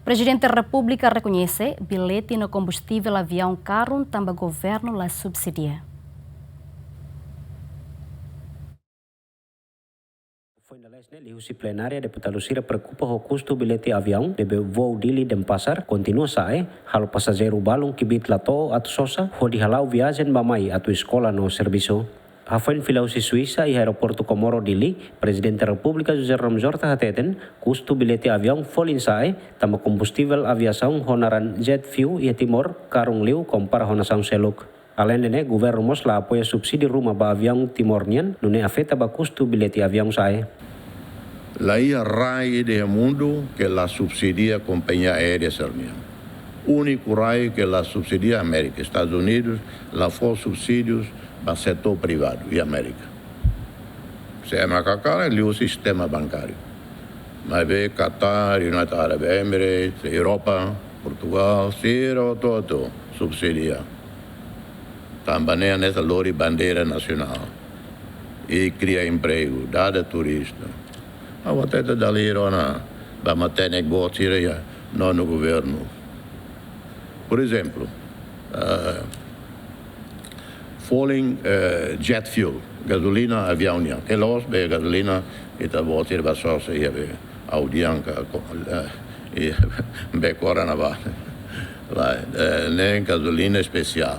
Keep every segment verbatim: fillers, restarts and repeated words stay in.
Prezidente Repúblika rekoñese bilete no kombustivel aviaun karun tanba governu la subsidia. Foin dala ne'e, liuhusi plenária, deputadu sira preokupa ho kustu bilete aviaun ne'ebé voo Dili-Denpasar kontinua sa'e, halo pasajeiru balun kbiit la to'o atu sosa, hodi hala'o viajen bá-mai atu eskola no servisu. Hafoin fila husi Suisa iha aeroportu Comoro Dili, Prezidente Repúblika José Ramos Horta hateten, kustu bilete aviaun folin sa'e, tanba kombustivel aviasaun ho naran jet fuel iha Timor karun liu kompara ho nasaun seluk. Aleinde ne'e, governu mós la apoia subsídiu ruma ba aviaun Timor nian, nune'e afeta ba kustu bilete aviaun sa'e. La iha rai ida iha mundu ke la subsidia kompañia aérea sira-nian. Úniku rai ke la subsidia Amérika, Estadus Unidus, la fó subsídius ba setór privadu iha Amérika. Se ema hakarak, liuhusi sistema bankáriu. Maibé Qatar, United Arab Emirates, Europa, Portugal, sira hotu-hotu subsidia. Tanba ne'e hanesan lori bandeira nasionál. I kria empregu, dada turista. Ha'u hatete dala ruma ona, ba matenek boot sira iha nonu governu. Por ezemplu, eh, folin, eh, jet fuel, gazolina aviaun nian. Ke loos be gazolina ita-boot sira bá sosa iha be Audi nian ka ko-, eh, iha be Corona bá. Lae, eh, ne'e gazolina espesiál.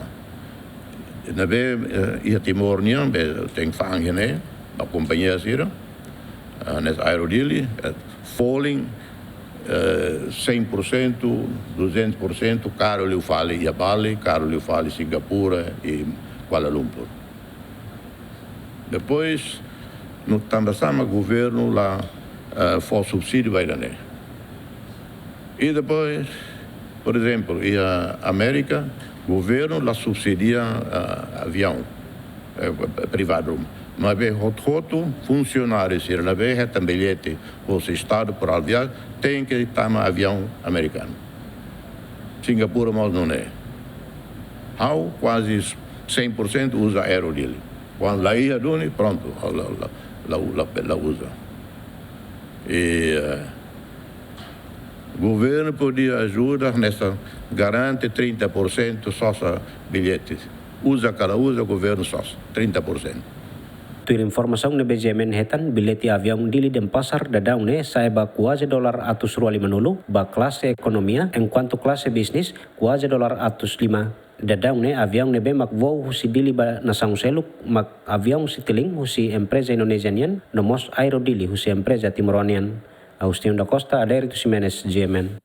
Ne'ebé, eh, iha Timor nian be tenke fa'an iha ne'e, ba kompañia sira. Ah, hanesan Aero Dili, eh, folin, eh, cem por cento, duzentos por cento, karu liu fali iha Bali, karu liu fali Singapura i Kuala Lumpur. Depois, no tanba sá mak governu la, eh, fó subsídiu ba ida-ne'e. I depois, por ezemplu, iha Amérika, governu la subsidia, eh, aviaun, eh, privadu. Maibé hotu-hotu funsionáriu sira ne'ebé hetan billete husi Estadu por halo viajen, tenke tama aviaun amerikanu. Singapura mós nune'e. Ha'u kuaze cem por cento uza Aero Dili. Kuandu la iha duni, prontu, la, la, la, la, la uza. I, eh, governu podia ajuda hanesan garante trinta por cento sosa billete. Uza ka la uza, governu sosa trinta por cento. Tuir informasaun ne'ebé G M N hetan, billete aviaun Dili-Denpasar daudaun ne'e sa'e ba kuaze dolar atus rua limanulu ba klase ekonomia, enkuantu klase bisnis kuaze dolar atus lima. Daudaun ne'e aviaun ne'ebé mak voo husi Dili ba nasaun seluk mak aviaun Citylink husi empreza Indonézia nian, no mós Aero Dili husi empreza Timoroan nian. Agostinho da Costa, Adérito Ximenes, G M N.